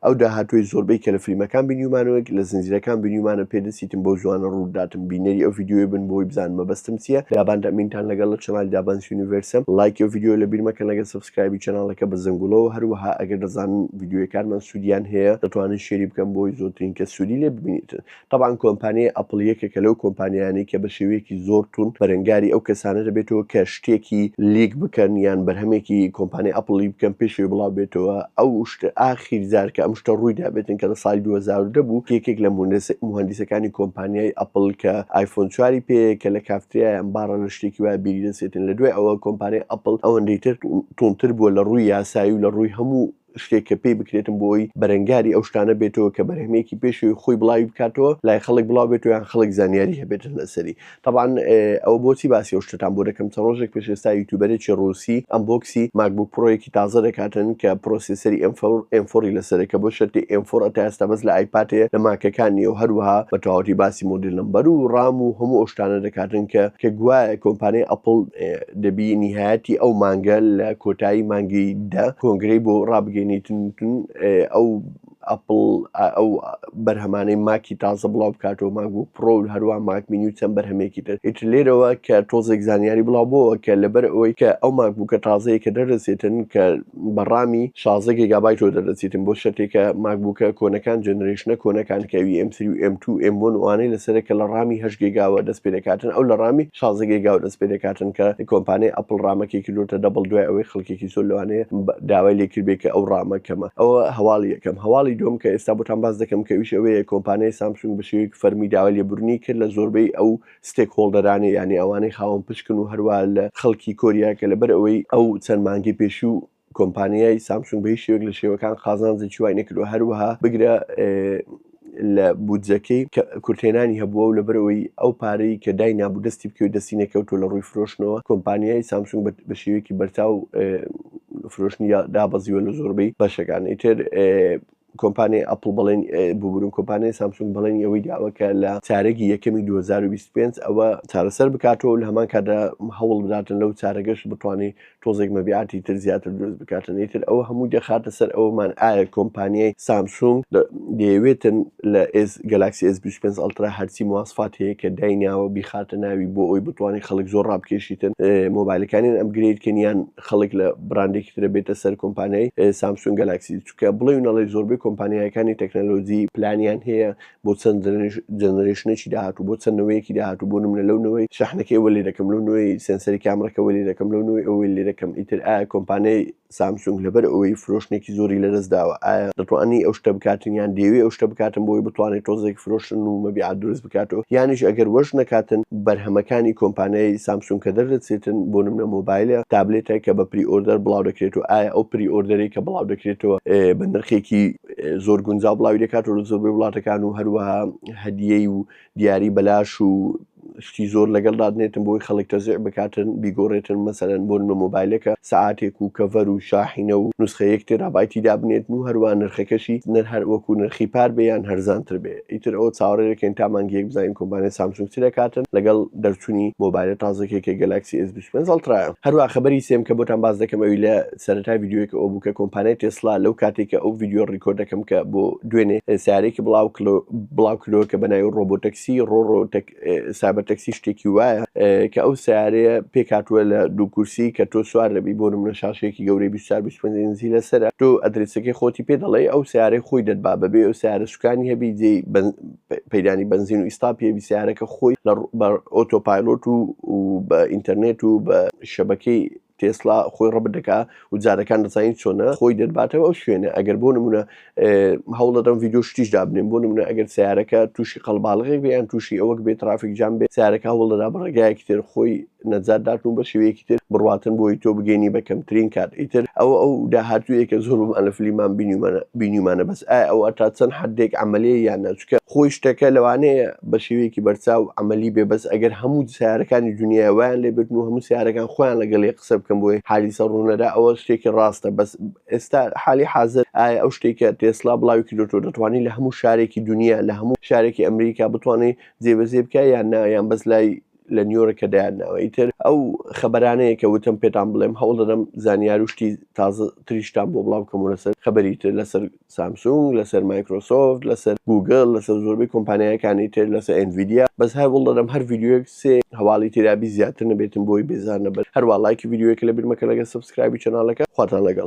ئەو داهاتووی زۆربەی کە لە فلیمەکان بینیومانەوە لە زنجیرەکان بینیومانە پێدەچیتن بەو زوانە ڕووداتن. بینەری ئەو ڤیدیۆیە بن بۆی بزانن مەبەستم چییە. دابان ئەمینتان لەگەڵ لە channel ی دابانس Universe م. ڵایکی ئەو ڤیدیۆیە لەبیر مەکەن لەگەڵ subscribe ی channel ەکە بە زەنگوڵەوە. هەروەها ئەگەر دەزانن ڤیدیۆیەکانمان سوودیان هەیە دەتوانن share ی بکەن بۆی زۆرترین کەس سوودی لێ ببینیتن. تەبعەن کۆمپانیای ئەپڵ یەکێکە لەو کۆمپانیایانەی کە بە شێوەیەکی زۆر توند بەرەنگاری ئەو کەسانە دەبێتەوە کە شتێکی leak بکەن یان بەرهەمێکی کۆمپانیای ئەپڵ leak بکەن پێش ئەوەی بڵاو بێتەوە. ئەو شتە ئاخیر جار کە ئەم شتە ڕووی دابێتن کە لە ساڵی 2010 بوو، یەکێک لە موهەندیسەکانی کۆمپانیای ئەپڵ کە ئایفۆن چواری پێیە کە لە کافتریا یان باڕە لە شتێکی وایە بیری دەچێتن. لە دوای ئەوە کۆمپانیای ئەپڵ ئەوەندەی تر توندتر بووە لە ڕووی یاسایی و لە ڕووی هەموو شتێک کە پێی بکرێتن بۆ ئەوەی بەرەنگاری ئەو شتانە بێتەوە کە بەرهەمێکی پێشەوەی خۆی بڵاوی بکاتەوە لای خەڵک بڵاو بێتەوە یان خەڵک زانیاری هەبێتن لەسەری. تەبعەن ئەوە بۆچی باسی ئەو شتەتان بۆ دەکەم، چەند ڕۆژێک پێش ئێستا YouTuber ێکی ڕووسی unbox ی ماکبوک پرۆیەکی تازە دەکاتن کە processor ی M4 ی لەسەرە کە بۆ شەرتی M4 تا ئێستا بەس لە ئایپاد هەیە لە ماکەکان نییە و هەروەها بە تەواوەتی باسی model number و ڕام و هەموو ئەو شتانە دەکاتن کە گوایە کۆمپانیای ئەپڵ دەبی نیهایەتی ئەو مانگە لە کۆتایی مانگی 10 کۆنگرەی بۆ ڕابگەینیتن ئەو ئەپڵ ئەو بەرهەمانەی ماکی تازە بڵاو بکاتەوە، ماکبوک پرۆ و هەروە ماک مینی و چەند بەرهەمێکی تر. ئیتر لێرەوە کە تۆزێک زانیاری بڵاو بۆوە کە لەبەر ئەوەی کە ئەو ماکبوکە تازەیە کە دەردەچێتن کە بە ڕامی 16 گێگابایتەوە دەردەچێتن بۆ شەرتێک کە ماکبوکە کۆنەکان generation ە کۆنەکان کە ئەوی M3 و M2 و M1 ئەوانەی لەسەرە کە لە ڕامی 8 گێگاوە دەست پێ دەکاتن، ئەو لە ڕامی 16 گێگاوە دەست پێ دەکاتن کە کۆمپانیای ئەپڵ ڕامەکەی کردۆتە double دوای ئەوەی خەڵکێکی زۆر لەوانەیە داوای لێ کردبێ کە ئەو ڕامە کەمە. ئەوە هەواڵی یەکەم. هەواڵی دووەم کە ئێستا بۆتان باس دەکەم کە ئەویش ئەوەیە کۆمپانیای سامسونگ بە شێوەیەکی فەرمی داوای لێبوردنی کرد لە زۆربەی ئەو stakeholder انەی یانی ئەوانەی خاوەن پشکن و هەروا لە خەڵکی کۆریا کە لەبەر ئەوەی ئەو چەند مانگەی پێشوو کۆمپانیای سامسونگ بە هیچ شێوەیەک لە شێوەکان قازانجێکی وای نەکردووە، هەروەها بگرە لە بودجەکەی کە کورتهێنانی هەبووە و لەبەرئەوەی ئەو پارەی کە داینابوو دەستی بکەوێت دەستی نەکەوتووە لە ڕووی فرۆشتنەوە کۆمپانیای سامسونگ بە شێوەیەکی بەرچاو فرۆشتنی دابەزیوە لە زۆربەی بەشەکان. ئیتر کۆمپانیای ئەپڵ بەڵێن ببورن کۆمپانیای سامسونگ بەڵێنی ئەوەی داوە کە لە چارەگی یەکەمی 2025 ئەوە چارەسەر بکاتەوە و لە هەمان کاتدا هەوڵ بداتن لەو چارەگەش بتوانێت تۆزێک مەبیعاتی تر زیاتر دروست بکاتن. ئیتر ئەوە هەمووی دەخاتە سەر ئەوەمان ئایا کۆمپانیای سامسونگ دەیەوێتن لە ئێس گەلاکسی ئێس 25 ئەڵترا هەرچی مواسفات هەیە کە دایناوە بیخاتە ناوی بۆ ئەوی بتوانێت خەڵک زۆر ڕابکێشیتن مۆبایلەکانیان upgrade کەن یان خەڵک لە براندێکی ترە بێتە سەر کۆمپانیای سامسونگ گەلاکسی. چونکە بڵێ و نەڵێ زۆربەی کۆمپانیاکانی تەکنەلۆجی پلانیان هەیە بۆ چەند generation ێکی داهاتوو، بۆ چەند نەوەیەکی داهاتوو. بۆ نمونە لەو نەوەی شەحنەکەی ئەوە لێ دەکەم، لەو نەوەی sensor ی کامڕەکە ئەوە لێ دەکەم، لەو نەوەی ئەوەی لێ دەکەم. ئیتر ئایا کۆمپانیای سامسونگ لەبەر ئەوەی فرۆشتنێکی زۆری لەدەست داوە ئایا دەتوانی ئەو شتە بکاتن یان دەیەوێ ئەو شتە بکاتن بۆی بتوانێت تۆزێک فرۆشتن و مەبیعات دروست بکاتەوە، یانیش ئەگەر وەش نەکاتن بەرهەمەکانی کۆمپانیای سامسونگ کە دەردەچێتن بۆ نمونە مۆبایلە تابلێتە کە بە pre-order بڵاو دەکرێتەوە، ئایا ئەو pre-order ەی کە بڵاو دەکرێتەوە بە نرخێکی زۆر گونجاو بڵاوی دەکاتەوە لە زۆربەی وڵاتەکان و هەروەها هەدیەی و دیاری بەلاش و شتی زۆر لەگەڵ دادنێتن بۆی خەڵک تەزیع بکاتن بیگۆڕێتن، مەسەلەن بۆ نمونە مۆبایلەکە سەعاتێک و cover و شاحینە و نوسخە یەک تێرابایتی دابنێتن و هەروەها نرخەکەشی نەر هەر وەکو نرخی پار بێ یان هەرزانتر بێ. ئیتر ئەوە چاوەڕێ دەکەین تا مانگی یەک بزانین کۆمپانیای سامسونگ چ دەکاتن لەگەڵ دەرچوونی مۆبایلە تازەکەی کە گەلاکسی ئێس 25 ئەڵترایە. هەروەها خەبەری سێم کە بۆتان باس دەکەم ئەوی لە سەرەتای ڤیدیۆیەکە ئەوە بوو کە کۆمپانیای تێسلا لەو کاتێک کە ئەو ڤیدیۆ record دەکەم کە بۆ دوێنێ سیارێکی بڵاو کردەوە کە بە ناوی robotaxi ڕۆڕۆ cyber taxi شتێکی وایە کە ئەو سیارەیە پێکهاتووە لە دوو کورسی کە تۆ سوار دەبی، بۆ نمونە شاشەیەکی گەورەی 24 25 ئینجی لەسەرە، تۆ ئەدرسەکەی خۆتی پێ دەڵێی ئەو سیارەی خۆی دەتبا بەبێ ئەو سیارە سوکانی هەبی جێی پەیدانی بەنزین و ئیستاپی هەبی، سیارەکە خۆی لە بە autopilot و بە ئینتەرنێت و بە شەبەکەی تێسلا خۆی ڕەبت دەکا و جارەکان دەزانین چۆنە خۆی دەرباتەوە ئەو شوێنە. ئەگەر بۆ نمونە هەوڵ دەدەم ڤیدیۆ شتیش دابنێم، بۆ نمونە ئەگەر سیارەکە تووشی قەڵباڵغێک بێ یان تووشی ئەوەک بێ traffic jam بێ، سیارەکە هەوڵ دەدا بە ڕێگایەکی تر خۆی نەجات داتن و بە شێوەیەکی تر بڕواتن بۆی تۆ بگەینی بە کەمترین کات. ئیتر ئەوە ئەو داهاتوویە کە زۆربەمان لە فلیمان بینیومانە، بەس ئایا ئەوە تا چەند حدێک عەمەلیە یان نا؟ چونکە خۆی شتەکە لەوانەیە بە شێوەیەکی بەرچاو عەمەلی بێ، بەس ئەگەر هەموو سیارەکانی دنیا وایان لێ بێتن و هەموو سیارەکان خۆیان لەگەڵ یەک قسە بکەن بۆی حالیسە ڕوونەدا، ئەوە شتێکی ڕاستە. بەس ئێستا حالی حازر ئایا ئەو شتێک کە تێسلا بڵاوی کردوەوە دەتوانانی لە هەموو شارێکی دنیا لە هەموو شارێکی ئەمریکا بتوانێت جێبەجێ بکە یان نا، یان بەس لای لە نیۆرکە دایان ناوە. ئیتر ئەو خەبەرانەیە کە وتم پێتان بڵێم، هەوڵ دەدەم زانیار و شتی تازە تریشتان بۆ بڵاو بکەمەوە لەسەر خەبەری تر، لەسەر سامسونگ، لەسەر مایکرۆسۆفت، لەسەر گوگل، لەسەر زۆربەی کۆمپانیایەکانی تر، لەسەر ئێنڤیدیا. بەس هەوڵ دەدەم هەر ڤیدیۆیەک سێ هەواڵی تێدا بی زیاتر نەبێتن بۆی بێزار نەبن. هەروا لایکی ڤیدیۆیەکە لەبیر مەکە لەگەڵ subscribe ی channel ەکە. خواتان لەگەڵ.